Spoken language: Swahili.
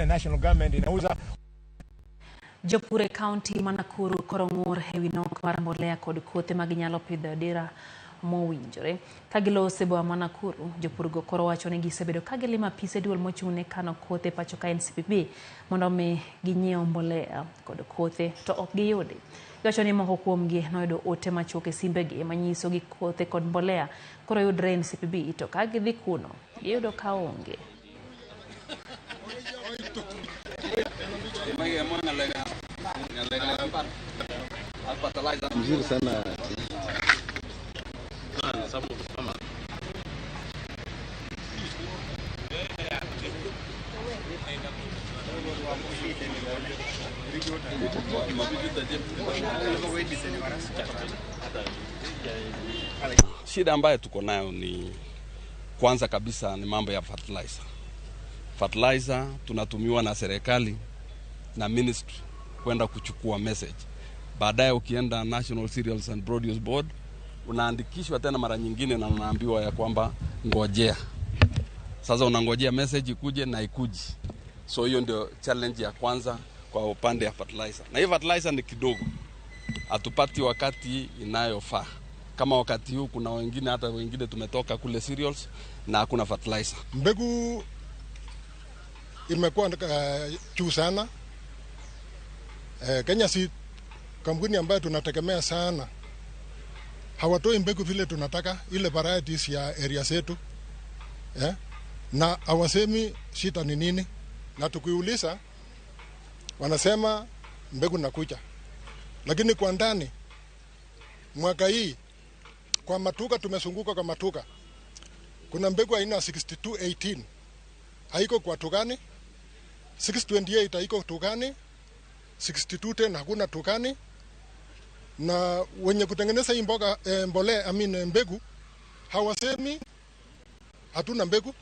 National government inauza. Jopur e kaunti ma Nakuru koro ng'ur ewi nok mar mbolea kod kothe ma ginyalo pidho e dira mowinjore. Ka giloso e boma ma Nakuru, jopurgo koro wacho ni gisebedo ka gilimo apise duol mochung' ne kano kothe pacho ka NCPB mondo mi ginyiew mbolea kod kothe to ok giyudi. Giwacho ni moko kuomgi noyudo ote machuok e simbegi manyiso gi kothe kod mbolea koro yudre NCPB to ka gidhi kuno giyudo ka onge. Mzuri sana. Shida ambayo tuko nayo ni kwanza kabisa ni mambo ya fertilizer. Fertilizer tunatumiwa na serikali na ministry kwenda kuchukua message. Baadaye ukienda National Cereals and Produce Board unaandikishwa tena mara nyingine na unaambiwa ya kwamba ngojea. Sasa unangojea message ikuje na ikuji. So hiyo ndio challenge ya kwanza kwa upande ya fertilizer. Na hii fertilizer ni kidogo. Hatupati wakati inayofaa. Kama wakati huu kuna wengine, hata wengine tumetoka kule cereals na hakuna fertilizer. Mbegu imekuwa juu sana. Kenya si kampuni ambayo tunategemea sana. Hawatoi mbegu vile tunataka, ile varieties ya area zetu. Na hawasemi shida ni nini. Na tukiuliza wanasema mbegu nakuja. Lakini kwa ndani mwaka hii kwa matuka tumezunguka kwa matuka. Kuna mbegu aina 6218 haiko kwa tukani, 628 haiko tukani, 6210 hakuna tukani. Na wenye kutengeneza hii mboga, mbolea, I mean mbegu, hawasemi hatuna mbegu.